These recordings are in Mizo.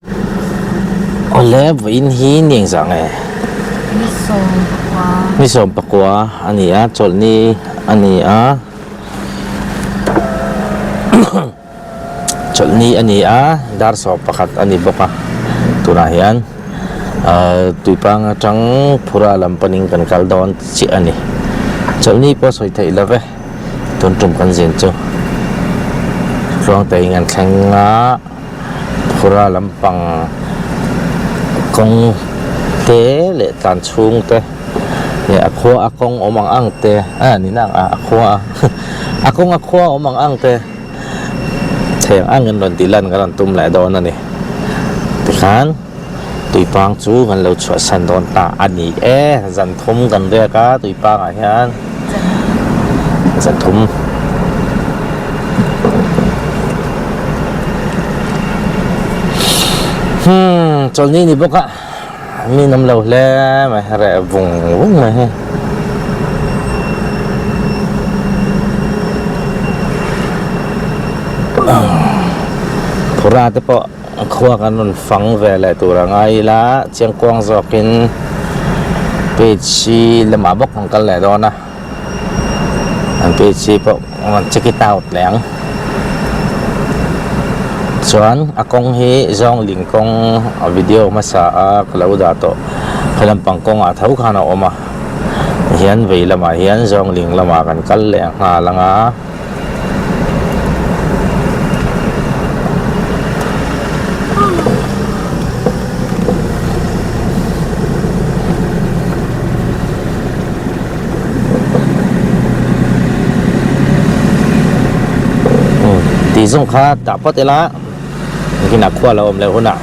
Awle, vawiin hi ni engzah nge? Ni 14. Ni 14 a ni a, chawlhni a ni a. Chawlhni a ni a, dar 11 a ni bawk a. Tunah hian Tuipang atang Phura lam panin kan kal dawn chiah a ni. Chawlhni pawh sawi theih lo ve, tun tum kan zin chu. Tluangtein an thleng a. Phura lampang kawng te leh tlan chhung te leh a khua a kawng awm ang ang te a ni na ang a a khua a a kawng a khua awm ang ang te theng angin rawn tih lan kan rawn tum leh dawn a ni tikhan tuipang chu kan lo chhuahsan dawn ta a ni e zan thum kan riak a tuipangah hian. 3. Hmm, chawlhni ni bawk a, mi an awm lo hle mai, reh vung vung mai hi. Phura te pawh khua kan rawn fang ve leh tur a ngai ila, chiangkuang zawkin page hi lamah bawk an kal leh dawn a. An page hi pawh an check it out leh ang. Chuan a kawng hi zawngling kawng a video hmasa a ka lo dah tawh he lampang kawngah tho khan a awm a tihian vei lamah hian zawngling lamah kan kal leh nghal ang a. Tih zawng kha dah phawt ila engtin ah khua lo awm leh hunah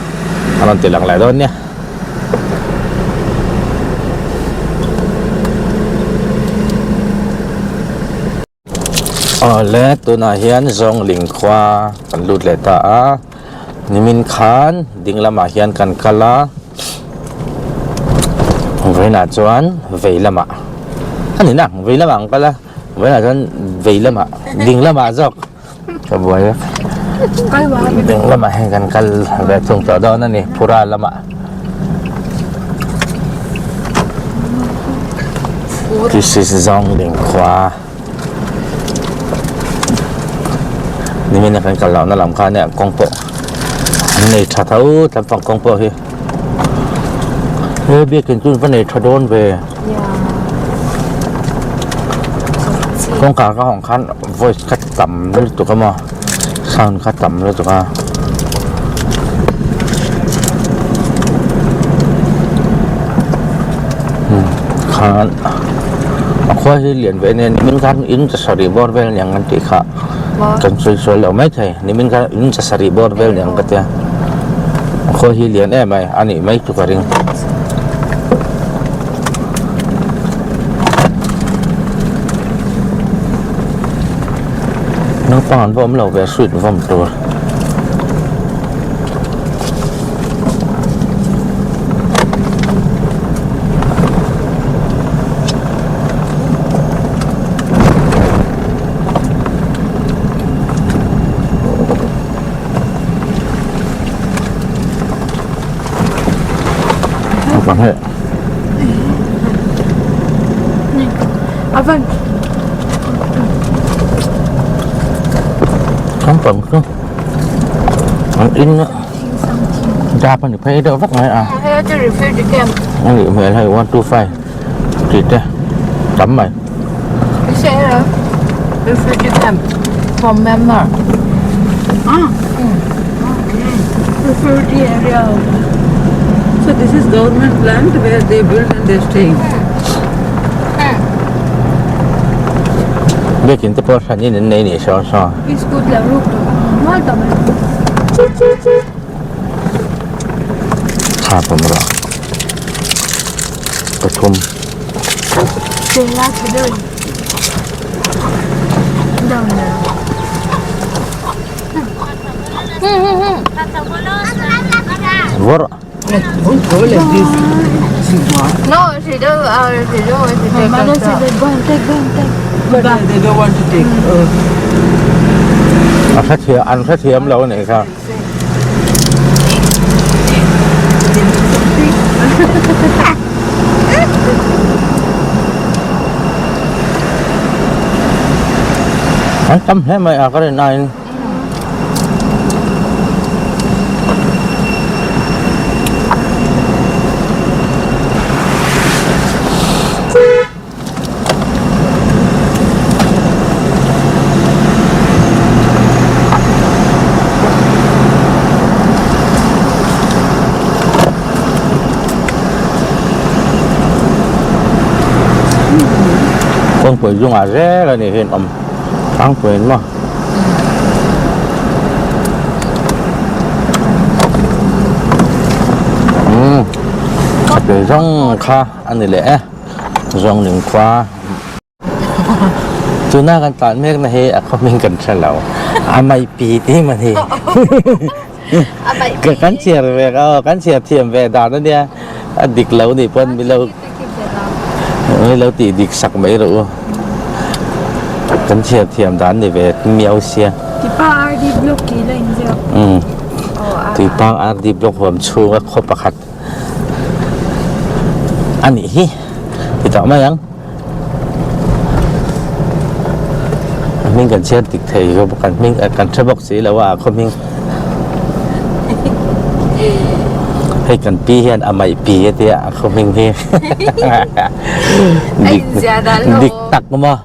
a rawn ti lang leh dawn nia. Awle tunah hian Zawngling khua kan lut leh ta a nimin khan ding lamah hian kan kal a vawiinah chuan vei lamah a ni na vei lamah an kal a vawiinah chuan vei lamah ding lamah zawk ka buai vek ding lamah hian kan kal ve thung tawh dawn a ni Phura lamah. This is Zawngling khua. Nimin a kan kal lohna lam kha nia kawng pawh an nei tha tho tlampang kawng pawh hi. He biakin chu va nei tha dawn ve. Kawngkhar ka hawng khan voice kha tam lutuk a maw sound kha tam lutuk a. Khan a khua hi lian ve nen nimin khan in cha sarih bawr vel niang an tih kha kan sawi sawi lo mai thei nimin khan in cha sarih bawr vel niang ka tia a khua hi lian em mai a nih mai chu ka ring. Naupang an va awm lo ve sweet vawm tur. Naupang hi. Naupang chu an in a dap a ni phei deuh vek mai a a nih hmel hei 1 2 5 tih te tam mai. Refugee camp from Myanmar. Ah, okay. Refugee area. So this is government land where they build and they stay. Biakin te pawh hran in an nei nih sawn sawn. Biskut leh ruk tur a awm nual ta mai. Tha pawm rawh. Pathum. Chela tha deuh. Down there. Vawr. Don't throw like this. No, she don't. She don't want to take. Mother said, "Go and take, go and take." But they don't want to take. A hrethiam an hrethiam lo anih kha. An tam hle mai a ka rin aiin. Kawngpui zungah zel a nih hi an awm tlangpuiin maw. Umm a tui zawng kha a ni leh e zawngling khua. Tuna kan tlan mek na hi a khawmin kan hre lo a mai pi ti ma ni kan chhiar ve aw kan chhiar thiam ve dan a nia a dik lo nih pawn mi lo mi lo tih dik sak mai rawh u kan chhiar thiam dan ni ve miau sia Tipa RD block tih la inziak Tipa RD block huam chhunga khaw pakhat a nih hi ti tawh mai ang a hming kan chhiar dik thei lo bawk kan hming kan hre bawk si lo a a khaw hming hei kan pi hian a maih pi a tia a khaw hming hi dik dik tak maw.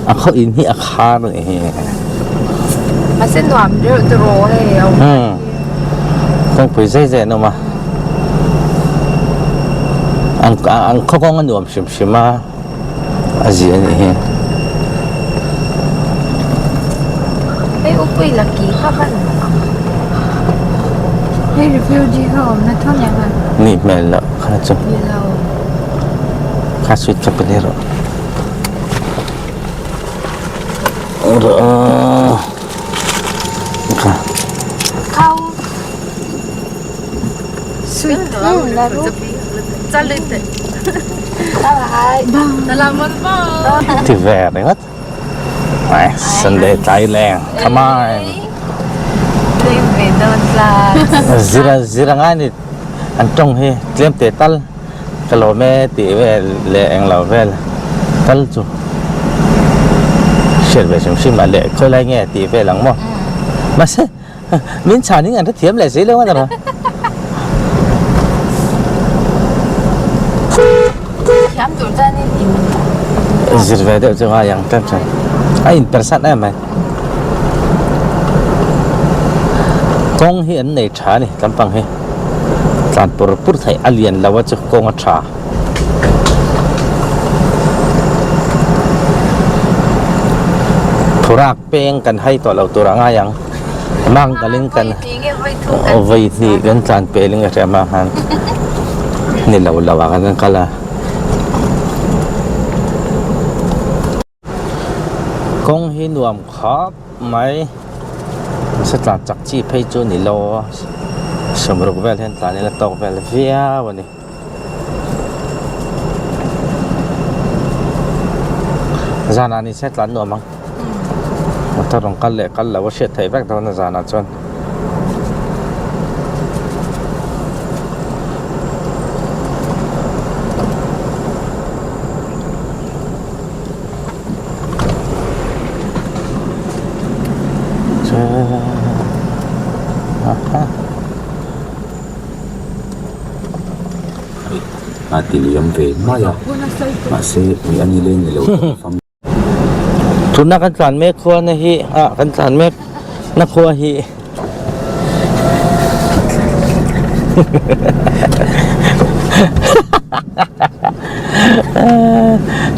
A khaw in hi a khar a nih hi. Mahse nuam deuh tiraw hei a awm. Umm kawngpui zai zai an awm a an an khaw kawng a nuam hrim hrim a a zia a nih hi. Hei upui laki kha hman ang. Hei refugee kha awmna tho nia hman. Nih hmel loh kha chu. Ni lo. Kha sweet kha pe rawh. Rawh. Kha. Khau. Sweet. Laru. Ti ve ringawt. Sunday tlai leng. Come on. Zira zira ngai ni an tawng hi tlem te tal ka lawm e tih vel leh englo vel tal chu hriat ve hrim hrim a leh khawi lai nge tih vel ang maw. Mahse Min chhan in an hrethiam leh si lo a ni. Thiam tur chuan in in zir ve deuh chu ngai ang tlem chuan a in persan em mai. Kawng hi an nei tha a ni lampang hi tlan pur pur theih a lian lo a chu kawng a tha. Thurak peng kan hai tawh lo tur a ngai ang mang kalin kan vawi hnih kan tlan pel in ka hria hma khan ni lo lo ah khan kan kal a. Kawng hi nuam khawp mai nasa tlan chak chi phei chu ni lo sawmruk vel hian tlan ila tawk vel viau a ni. Zanah ni se tlan nuam ang motor rawn kal leh kal lo a hriat theih vek dawn a zanah chuan. A ti liam ve mai a mahse mi a ni leng ni lo fam. Tuna kan tlan mek khua na hi ah kan tlan mek na khua hi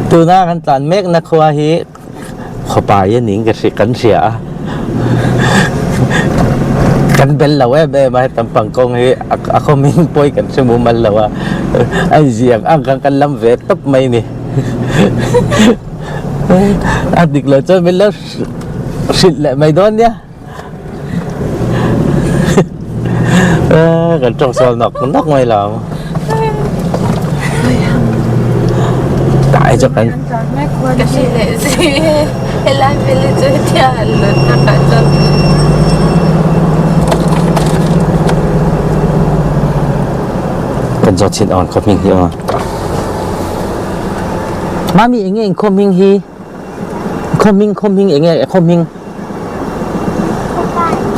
tuna kan tlan mek na khua hi khawpai a ning ka hria kan hria a kan bel lo em em a hetam pangkawng hi a khawmin pawi kan hre mumal lo a a inziak ang khan kan lam ve tawp mai a ni a dik lo chuan min lo hrilh leh mai dawn nia kan tawng sual nawk nawk mai lo tai chu kan Helai village hian lut takah chuan. Kan zawt chin aw an khaw hming hi aw. Mami enge in khaw hming hi? Khaw hming khaw hming enge khaw hming?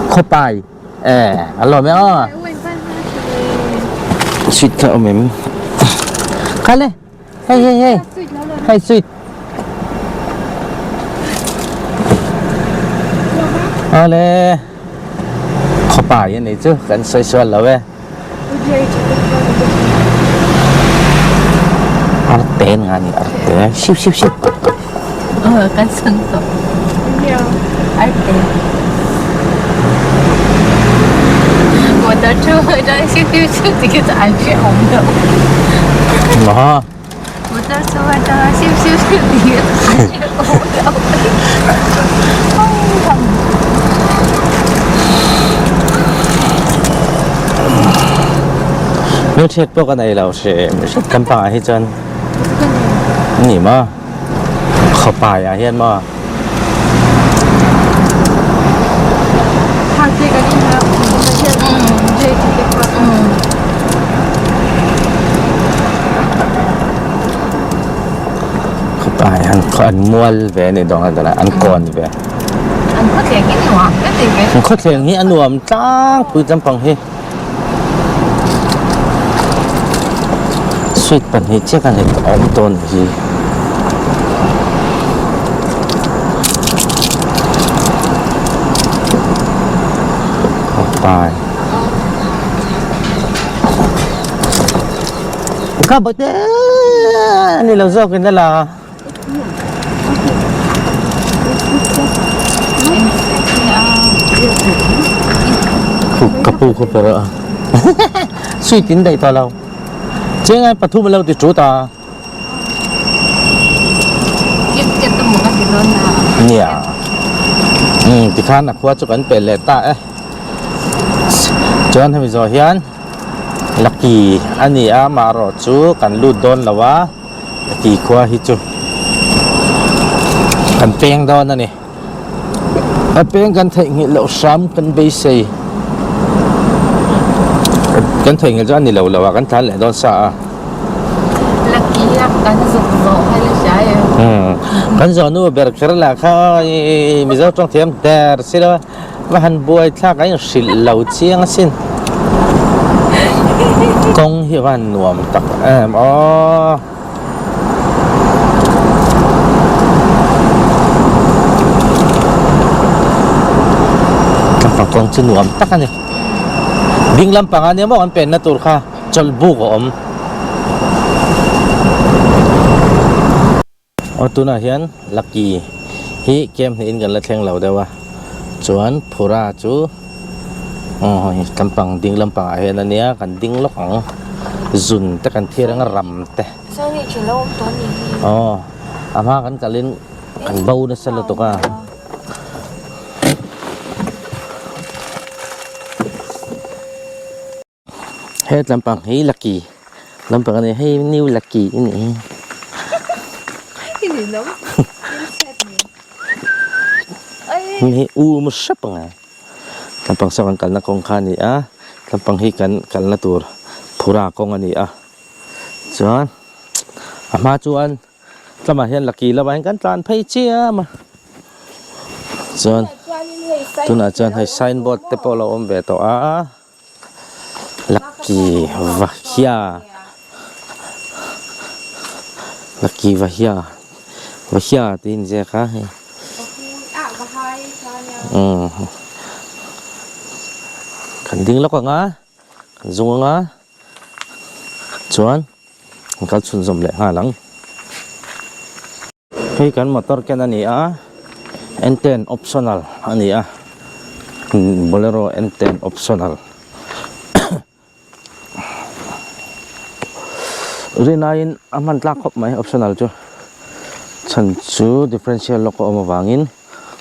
Khaw pai. E a lawm e aw. Sweet kha awm em? Kha le. Hei hei hei. Hei sweet. Awle. Khaw pai ani chu kan sawi sual lo e. Arte nga ni arte. Sip sip sip. Oh, kan san to. Arte. 我的车会让咻咻咻这个是安全红的。 Ma. 我的车会让咻咻咻这个是安全红的。 Hmelhriat pawh ka nei lo hre hmelhriat kan pangah hi chuan ni maw khawpai ah hian maw. Khawpai an an mual ve a ni dawn a tunah an kawn ve. An khawthleng hi nuam ka ti ve. An khawthleng hi a nuam tlangpui lampang hi. Sweet pahnih chiah ka nei tawh awm dawn hi. Pai. Ka bate ni lo zawk in la. Ka pu khu per a sweet in daih tawh lo cheng ai pathum a lo ti tut a nia umm tikhan a khua chu kan pel leh ta e chuan hemi zawh hian lucky a ni a amaherawh chu kan lut dawn lo a. Ti khua hi chu kan peng dawn a ni. A peng kan theihnghilh loh hram kan beisei. Kan theihnghilh chu a ni lo lo a, kan tlan leh dawn sa a. Lucky a kan zuk zawh kha la hria em? Kan zawh nu ber kher lah kha Mizo tawng thiam der si lo a, va han buai thlak a inhrilh lo chiang asin. Kawng hi a va han nuam tak em aw. Lampang kawng chu nuam tak a ni. Ding lampang ah nia maw an penna tur kha chawlh buk a awm. Aw tunah hian Lucky hi camp hnihin kan la thleng lo deuh a chuan Phura chu aw lampang ding lampang ah hian a nia kan ding lawk ang zun te kan thlir ang a ram te aw a hma kan kalin kan bo nasa lutuk a. He lampang hi lucky lampang a ni hei new lucky a nih hi hei u maw hrep ang e lampang saw kan kalna kawng kha a ni a lampang hi kan kalna tur phura kawng a ni a chuan a hma chuan Tlamah hian lucky lamah hian kan tlan phei chiam a chuan tunah chuan hei signboard te pawh a lo awm ve tawh a lucky vahia lucky vahia vahia tih a inziak a hei umm kan ding lawk ang a kan zung ang a chuan. An kal chhunzawm leh nghal ang. Hei kan motor ken a ni a, N ten optional a ni a, Bolero N ten optional. Rinaiin a hman tlak khawp mai optional chu. Chhan chu differential lock a awm avangin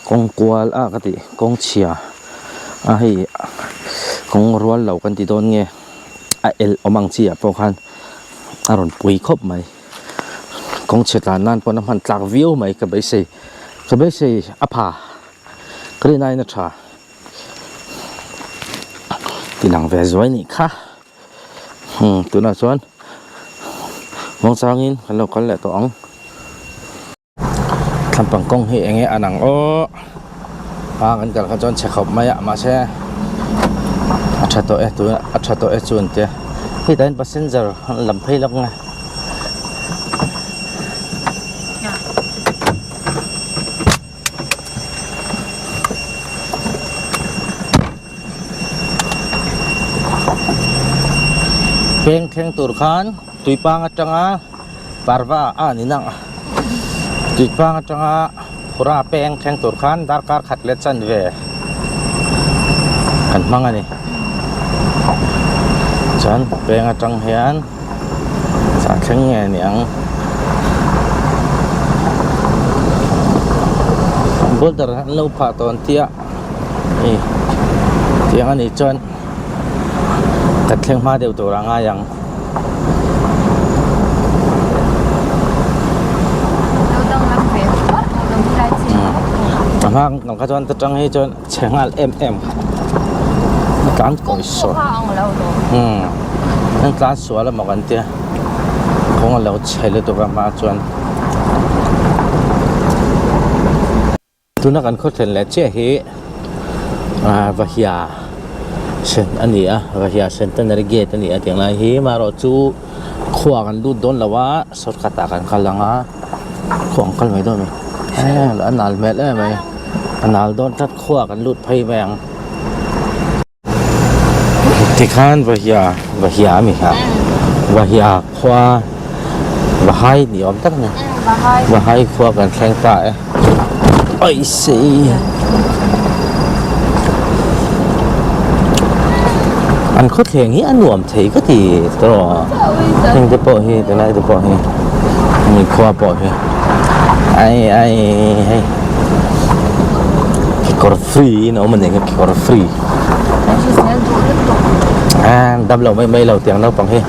kawng kual a ka tih kawng chhia a hei kawng rual lo kan ti dawn nge a elh awm ang chi ah pawh khan a rawn pui khawp mai kawng chhe tlan nan pawn a hman tlak viau mai ka beisei ka beisei a pha ka rin aiin a tha ti lang ve zuai nih kha. Umm tunah chuan muangchangin kan lo kal leh tawh ang. Thlampang kawng hi eng nge an ang aw a kan kal kha chuan chhe khawp mai a mahse a tha tawh e tunah a tha tawh e chu an tia hetah hian passenger an lam phei lawk nge. Peng thleng tur khan tuipang atanga parva a ni nang tuipang atanga phura peng thleng tur khan darkar khat leh chanve kan hmang a ni chuan peng atang hian chah thleng nge ni ang boulder an lo phah tawh an tia. Hei tiang anih chuan ka thleng hma deuh tur a ngai ang. A hma kan kha chuan ta tang hi chuan chhe nghal em em a tlan kawi sawn umm an tlan sual emaw kan tia kawng a lo chhe lutuk a hma chuan. Tuna kan khaw thlen leh chiah hi ah Vahia sen a ni a Vahia Centenary Gate a ni a tih lai hi amaherawh chu khua kan lut dawn lo a shortcut ah kan kal ang a khua an kal mai dawn a mi a nal hmel em mai a nal dawn tlat khua kan lut phei mai ang. Tikhan Vahia Vahia a mi kha Vahia khua Vahai ni awm tak a ni Vahai khua kan thleng ta e Aise an khawthleng hi a nuam thei ka ti tawh heng te pawh hi tunlai te pawh hi hemi khua pawh hi ai ai hei kekawr free in a awm a ni ang kekawr free a dam lo mai mai lo tiang naupang hi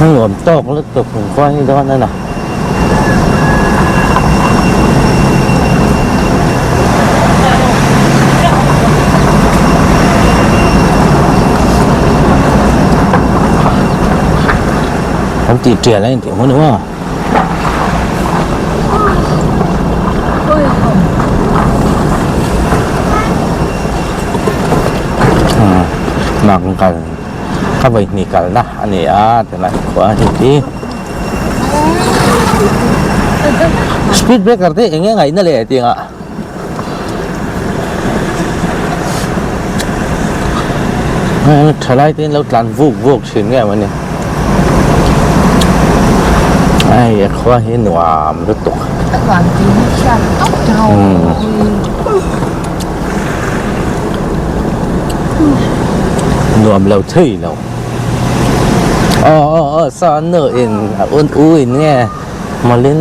nuam tawk lutuk khua hi dawn a ni. An tih tial a intih hmun emaw mak ang kal ka vawi hnih kalna a ni a tunah khua a hei hi. Speed breaker te eng nge ngaihna leh tih ang ah thalai te in lo tlan vuk vuk thin nge mawni ai a khua hi nuam lutuk nuam lo thei lo. Aw aw aw saw an nu in a un u in nge mawlin.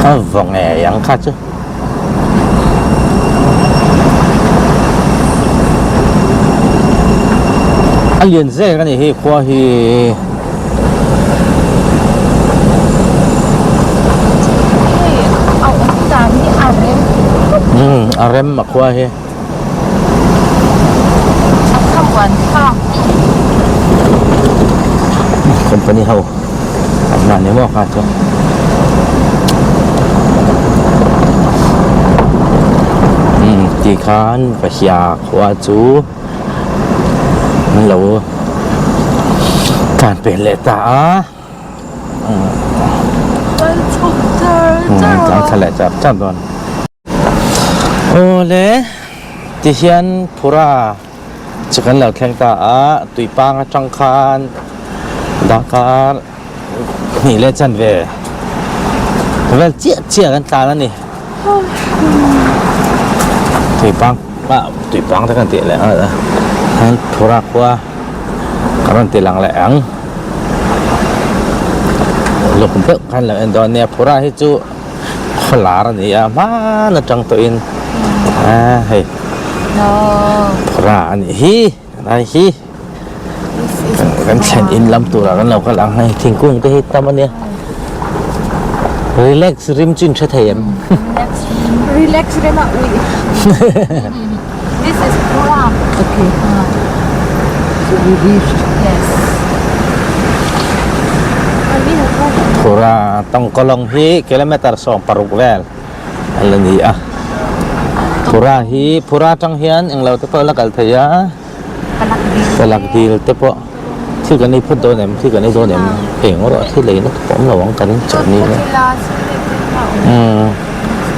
A vaw ngei ang kha chu. A lian zek a ni hi khua hi. Umm a rem a khua hi. Company ho an hman ni maw kha chu. Umm tikhan Pahia khua chu. An lo tlan pel leh ta a tlan thla leh char char dawn awle tihian phura chu kan lo thleng ta a tuipang atang khan darkar hnih leh chanve vel chiah chiah kan tlan a ni tuipang ah tuipang te kan tih leh a han phura khua ka rawn ti lang leh ang luk deuh khan lo en dawn nia phura hi chu. Khaw lar a ni a hman atang tawhin a hei phura a nih hi helai hi kan thlen in lam turah kan lo kal ang hei thingkung te hi tam a nia relax rim chu in hre thei em relax rim a ui this is phura okay so we reached yes Phura tawngkawlawng hi kilometer 16 vel a la ni a Phura hi Phura atang hian englo te pawh a la kal thei a Palak dil te pawh thil kan ei phawt dawn em thil kan ei dawn em eng erawh thil ei na te pawh awm lo ang kan chawhni nia umm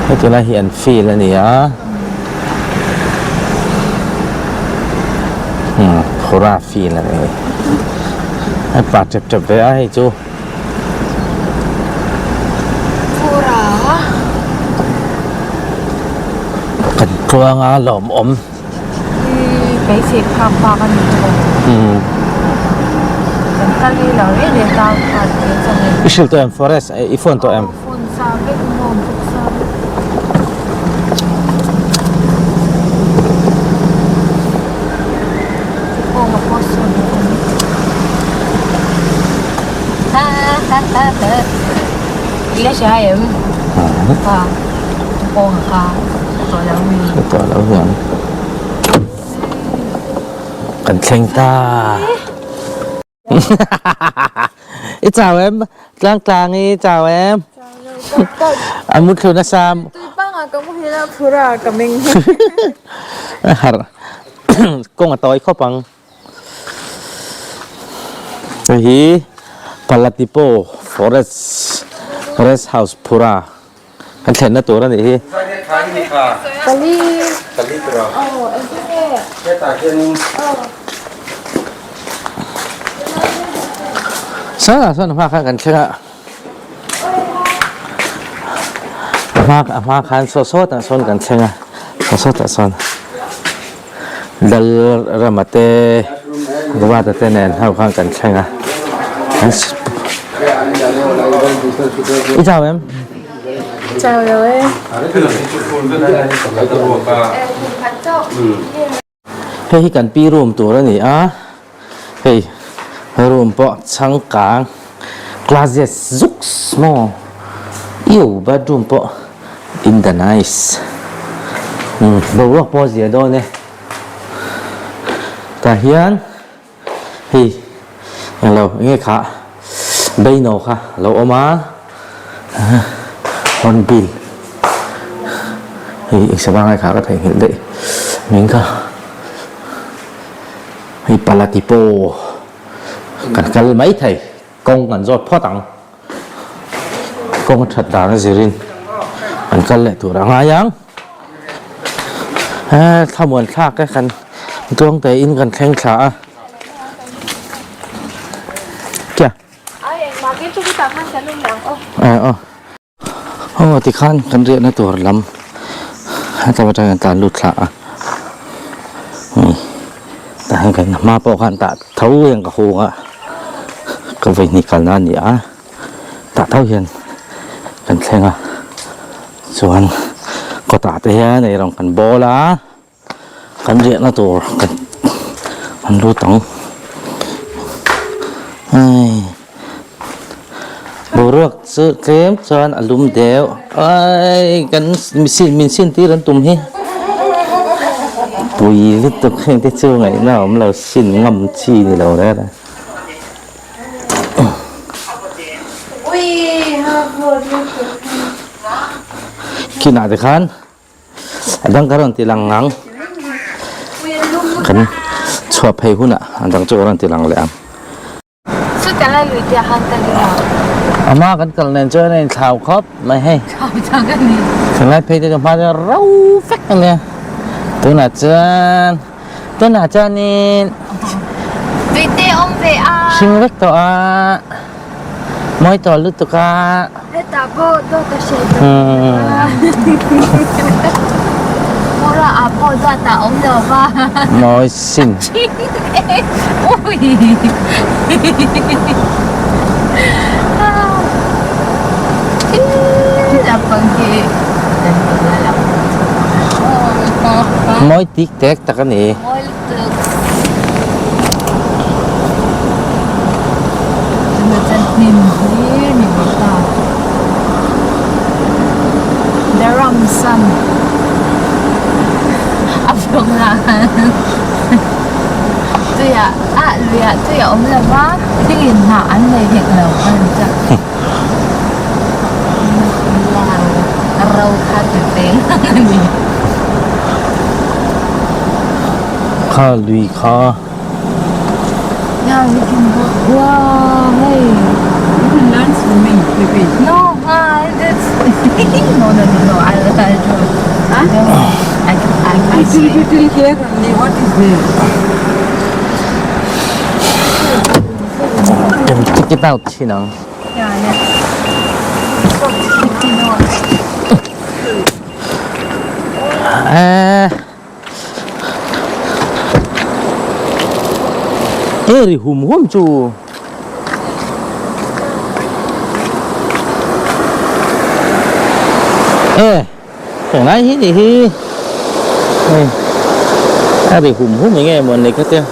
heti lai hi an field a ni a umm Phura field a ni a pa tep tep ve a hei chu. Kan tluanga lawmawm. Beisei phak bak a ni tawh. Kan kal hi lo reng reng ta khan ke chuan in. I hrilh tawh em forest i phone tawh em? Phone sa vek maw bawk sa vek. Aw a pawh sawn a awm. Ha ha ha ha. I la hria em? Ha. Pawng a kha tawh lo mi. Tawh lo hian. Kan thleng ta. I chau em? Tlang tlang i chau em? A mutthlu nasa. Tui pangah ka muhil a phur a ka meng. A harh. Kawng a tawi khawp ang. Hei hi Palatipo Forest Rest House Phura kan thlenna tur a nih hi. Sangah sawn hma khan kan thleng a a hma a hma khan saw sawtah sawn kan thleng a saw sawtah sawn. Lal rama te Ruata te nen ho khan kan thleng a I chau em? Chau lo e. Hei hi kan pi room tur a ni a hei room pawh changkang closet zuk maw iu bathroom pawh In the nice. Umm boruak pawh a zia dawn e. Tah hian hei englo enge kha beino kha a lo awm a hornbill hei eng sava ngai kha ka theihnghilh daih hming kha hei palatipo kan kal maithei. Kawng kan zawt phawt ang. Kawng a that dan a zirin an kal leh tur a ngai ang. He thlamuan thlak e kan tluang te in kan thleng thla a. Kia. Aw aw. Aw tikhan kan riahna tur lam heta atang hian tlan lut thla a hei tah hian kan hma pawh khan tah tho hian ka hung a ka vawihnih kalna a ni a tah tho hian kan thleng a chuan kawtah te hian eirawng kan bawl a. Kan riahna tur kan han lut ang hei boruak chu tlem chuan a lum deuh ai kan mihring min sin tir an tum hi pui lutuk heng te chu ngaihna a awm lo sin ngam chi ni lo reng a. Kinah te khan. A dang ka rawn ti lang ang. Kan chhuah phei hunah a dang chu ka rawn ti lang leh ang. Ama kan kal nen chuan a inthlau khawp mai hei. Thalai phei te chu hma chuan ro vek a nia. Tunah chuan tunah chuanin hring vek tawh a. Mawi tawh lutuk a. Hetah pawh dawt a hre tawh a. Mura ah pawh dawt a awm lo va. Mawi sin. Ui. Lampang hi kan nula lam Mawi tik tek tak a ni. Mawi lutuk. Tuna chuan hnim hlir ni bawk a. The Ramsam a vlog na tuiah ah luiah tui a awm lo va thingin hnah an nei hek lo a ni chuan ro kha ti peng a ni. Kha lui kha. Yeah, we can go. Wow, hey. You can learn swimming, maybe. No, ah, that's no, no, no, no. I, I don't. Huh? No, I, I can't It will swim. be till here only. What is there? Can check it out thin ang. Yeah, yeah. So, you know. Eh. E ri hum hum chu. E Chẳng lái hi ni hi. Hei. A ri hum hum enge maw ni kha tia.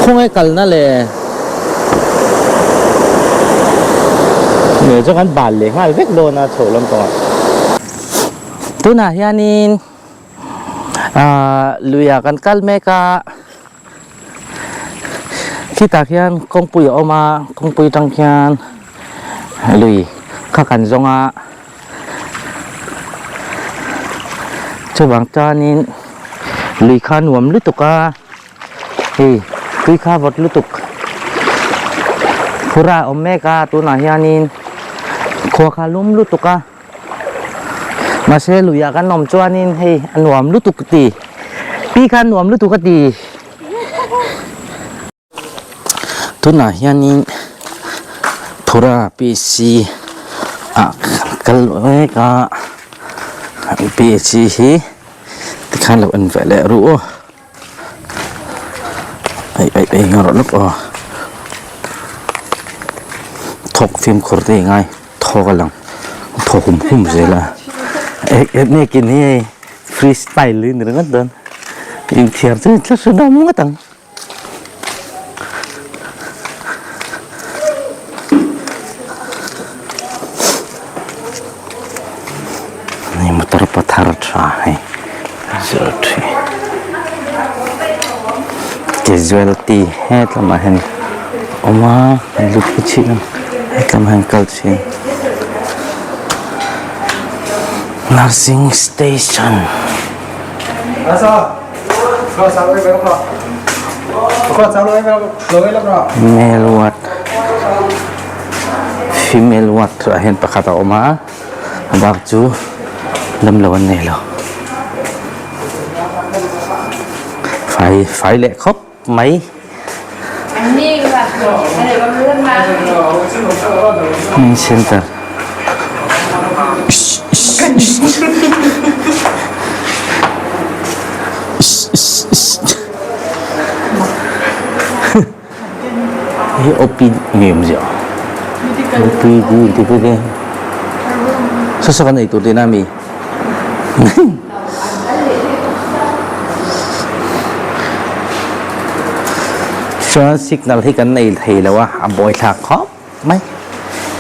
Khawnge kalna le. Nge chu kan bal leh nghal vek dawn a chho lampangah. Tunah hianin ah luiah kan kal mek a khitah khian kawngpui a awm a kawngpui atang khian lui kha kan zawng a chuvang chuanin lui kha nuam lutuk a hei tui kha vawt lutuk phura a awm mek a tunah hianin khua kha lum lutuk a. Mahse luiah kan awm chuanin hei a nuam lutuk ka ti. Pi kha a nuam lutuk ka ti. Tunah hianin Phura PC ah kal mek a PC hi tikhan lo en ve leh ruh aw. Ei ei ei nga rawh lawk aw. Thawk fimkhur te i ngai. Thawk a lang thaw hum hum zel a ek ek nge kin hi hei free style hi ni ringawt dawn inthiar chu thla hre dam ngawt ang. Hei motor pathar tha hei 03 casualty hetlamah hian awm a lut hi chhin a hetlamah hian kal chhin nursing station. Male ward female ward ah hian pakhat a awm a a bak chu damlo an nei lo fai fai leh khawp mai. Center. Hei OP nge awm zia OPD tih pawh hi saw saw kan ei tur tihna ami chuan signal hi kan nei thei lo a a buai thlak khawp mai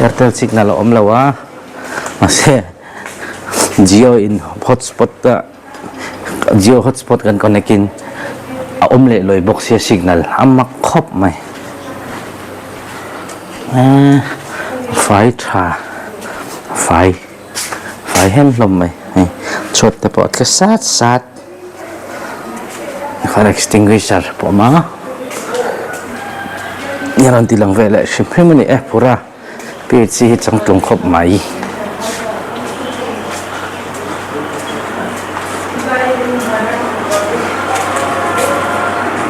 airtel signal a awm lo a mahse jio in hotspot a jio hotspot kan connect in a awm leh lawi bawk sia signal a mak khawp mai fai tha fai fai hem hlawm mai hei chhuat te pawh a tle sat sat fire extinguisher pawh a awm a i rawn ti lang ve leh hrim hrim a ni e phur a. Page hi changtlung khawp mai.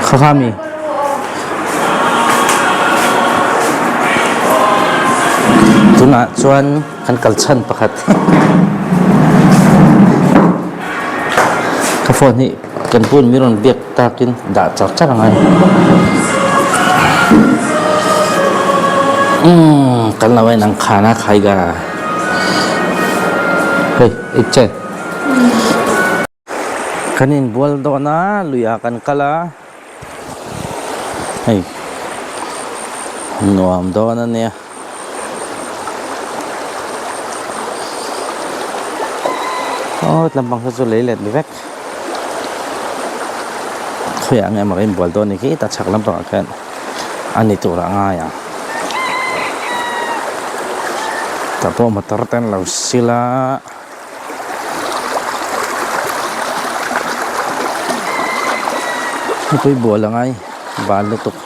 Kha kha mi. Tunah chuan kan kal chhan pakhat. Ka phone hi kan pun mi rawn biak takin dah char char angai. Umm kan lo en ang khana khaiga hei iche kan inbual dawn a luiah kan kal a hei nuam dawn a nia. Aw tlampang saw chu lei let ni vek khawiah nge emaw ka inbual dawn ni khi ta chhak lampangah khian a ni tur a ngai ang tah pawh motor te an lo sil a. Mipui bual a ngai bal lutuk.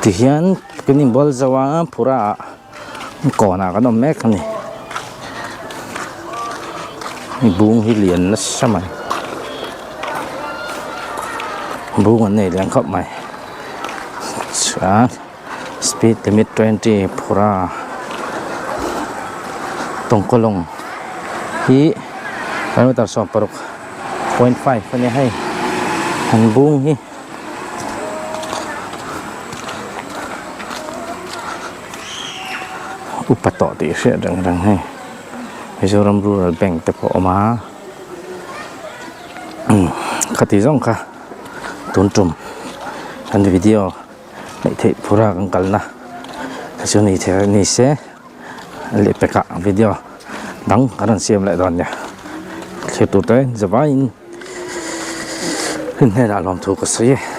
Tihian kan inbual zo a phura ah kawnah kan awm mek a ni bung hi lian nasa mai bung an nei lian khawp mai chuan speed limit 20 phura tawngkawlawng hi kilometer 16.5 a nia hei an bung hi. Upa tawh tih hriat reng reng hei Mizoram Rural Bank te pawh a awm a khati zawng kha tun tum kan video neih theih phura kan kalna te chu ni thei ni se lehpekah video dang kan rawn siam leh dawn nia thlir tur te zavaiin. Heng hnenah lawmthu ka sawi e.